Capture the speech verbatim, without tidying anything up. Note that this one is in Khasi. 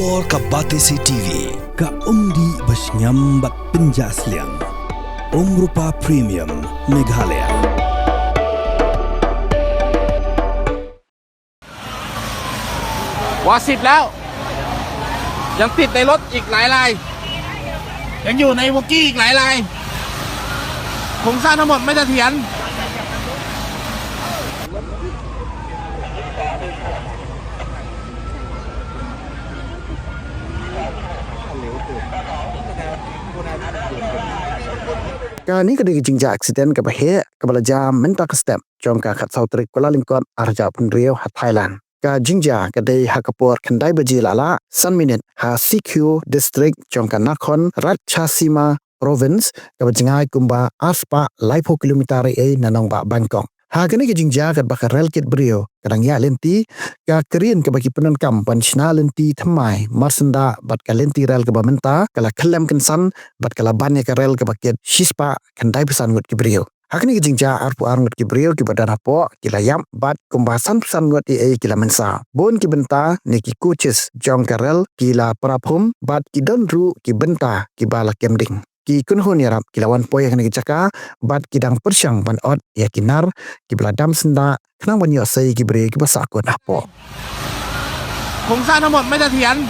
Or ka Batesi T V, ka umdih ba shngiam bad pynjah sliang. Umrupa Premium, Meghalaya. Wa sip law. Yang tit dai lot ik lai lai. Yang yu nai woki ik lai lai. Khong sa na mot mai ta thian. Kane ka dei ka jingjia accident kaba heh kaba la jia mynta ka step jong ka khatsaw tarik Kyllalyngkot arhajar arphew hynriew ha Thailand. Ka jingjia ka dei ha ka por khyndai baje la lah san minit ha Sikkhu District jong ka Nakhon Ratchasima Province kaba jngai kumba arspah laiphew kilometer ei ei na nongbah Bangkok. Ha kane ka jingjia katba ka rel kit briew ka dang ïaid lynti, ka kren kaba ki pyndonkam ban shna lynti thymmai marsyndah bad ka lynti rel kaba mynta ka la khyllem kynsan bad ka la ban ïa ka rel kaba kit shispah khyndaiphew san ngut ki briew. Ha kane ka jingjia arphew ar ngut ki briew kiba don hapoh ki la ïap bad kumba sanphew san ngut ei ei ki la mynsaw. Bun ki bynta ne ki coaches jong ka rel ki la praphum bad ki don ruh ki bynta kiba la kem ding. Ki kynhun ïarap ki la wan poi ha kane ka jaka bad ki dang pyrshang ban ot ïa ki nar kiba la dam syndah khnang ban ïoh sei ïa ki briew kiba sahkut hapoh. Khong sa na mot mai ta thian.